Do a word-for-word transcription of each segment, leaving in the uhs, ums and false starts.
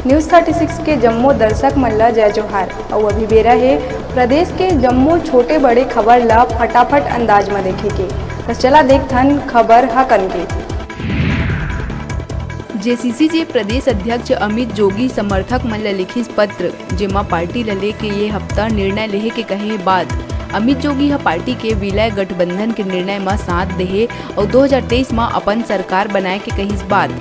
News thirty six के जम्मो दर्शक मन ल जय जोहार। अउ अभी बेरा हे प्रदेश के जम्मो छोटे बड़े खबर ल फटाफट अंदाज म देखे के। त चला देखथन खबर ह कन के। जेसीसीजे प्रदेश अध्यक्ष अमित जोगी समर्थक मन ल लिखिस पत्र, जेमा पार्टी ल लेके ये हफ्ता निर्णय लेहे के कहे हे बात। अमित जोगी ह पार्टी के विलय गठबंधन के निर्णय म साथ देहे अउ दो हज़ार तेईस म अपन सरकार बनाए के कहिस बात।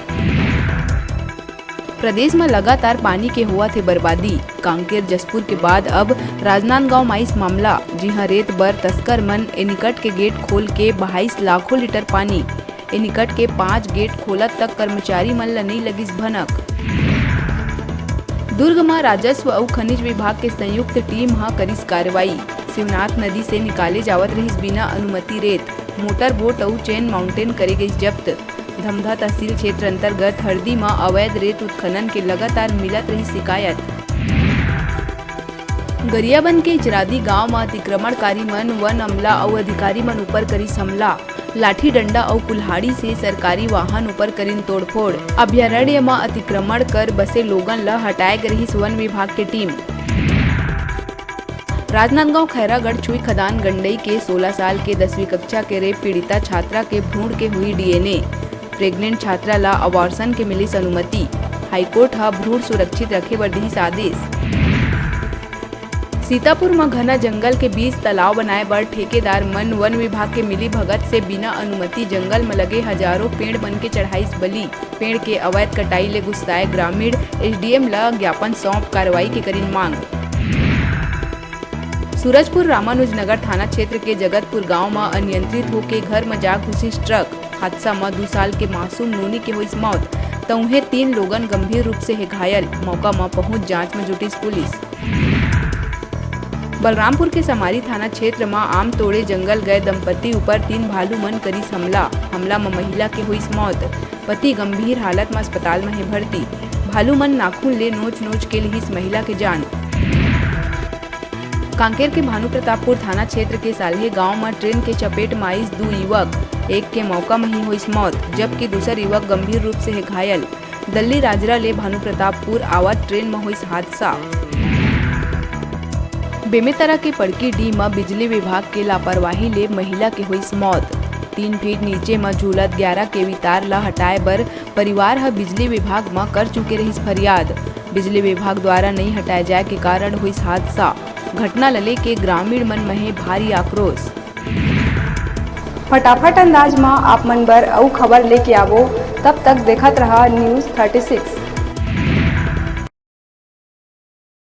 प्रदेश म लगातार पानी के होवत हे बर्बादी। कांकेर जशपुर के बाद अब राजनांदगांव म आइस मामला, जिहां रेत बर तस्कर मन एनीकट के गेट खोल के बहाइस लाखों लीटर पानी। एनीकट के पांच गेट खोलत तक कर्मचारी मन ल नइ लगिस भनक। दुर्ग म राजस्व अउ खनिज विभाग के संयुक्त टीम ह करिस कार्रवाई। शिवनाथ नदी से निकाले जावत रहिस बिना अनुमति रेत, मोटर बोट अउ चेन माउंटेन करे गइस जब्त। धमधा तहसील क्षेत्र अंतर्गत हरदी म अवैध रेत उत्खनन के लगातार मिलत रहिस शिकायत। गरियाबंद के इचरादी गांव म अतिक्रमणकारी मन वन अमला अउ अधिकारी मन ऊपर करिस हमला। लाठी डंडा अउ कुल्हाड़ी से सरकारी वाहन ऊपर करिन तोड़फोड़। अभयारण्य म अतिक्रमण कर बसे लोगन ल हटाए गे रहिस वन विभाग के टीम। राजनांदगांव खैरागढ़ छुई खदान गंडई के सोलह साल के दसवीं कक्षा के रेप पीड़िता छात्रा के भ्रूण के हुई डीएनए। प्रेग्नेंट छात्रा ला अबॉर्शन के मिलिस अनुमति। हाईकोर्ट ह भ्रूण सुरक्षित रखे बर दिहिस आदेश। सीतापुर म घना जंगल के बीच तालाब बनाए बर ठेकेदार मन वन विभाग के मिली भगत से बिना अनुमति जंगल म लगे हजारों पेड़ मन के चढ़ाइस बलि। पेड़ के अवैध कटाई ले गुस्साए ग्रामीण एसडीएम ल ज्ञापन सौंप कार्रवाई के करिन मांग। सूरजपुर रामानुज नगर थाना क्षेत्र के जगतपुर गांव म अनियंत्रित होके घर म जा घुसिस ट्रक। हादसा म दू साल के मासूम नोनी के होइस मौत, त उहें तीन लोगन गंभीर रूप से हे घायल। मौका म पहुंच जांच म जुटिस पुलिस। बलरामपुर के समारी थाना क्षेत्र म आम तोड़े जंगल गए दंपति ऊपर तीन भालू मन करिस हमला। हमला म महिला के होइस मौत। पति गंभीर हालत म अस्पताल म हे भर्ती। भालू मन नाखून ले नोच नोच के लिहिस महिला के जान। कांकेर के भानुप्रतापपुर थाना क्षेत्र के साल्हे गांव म ट्रेन के चपेट म आइस दू युवक। एक के मौका म ही होइस मौत, जबकि दूसर युवक गंभीर रूप से हे घायल। दल्ली राजरा ले भानुप्रतापपुर आवत ट्रेन म होइस हादसा। बेमेतरा के पड़की डीह म बिजली विभाग के लापरवाही ले महिला के होइस मौत। तीन फीट नीचे म झूलत ग्यारह केवी तार ल हटाए बर परिवार ह बिजली विभाग म कर चुके रहिस फरियाद। बिजली विभाग द्वारा नइ हटाए जाए के कारण होइस हादसा। घटना ल लेके ग्रामीण मन म हे भारी आक्रोश। फटाफट अंदाज म आप मन बर अउ खबर लेके आवो, तब तक देखत रहा News thirty six।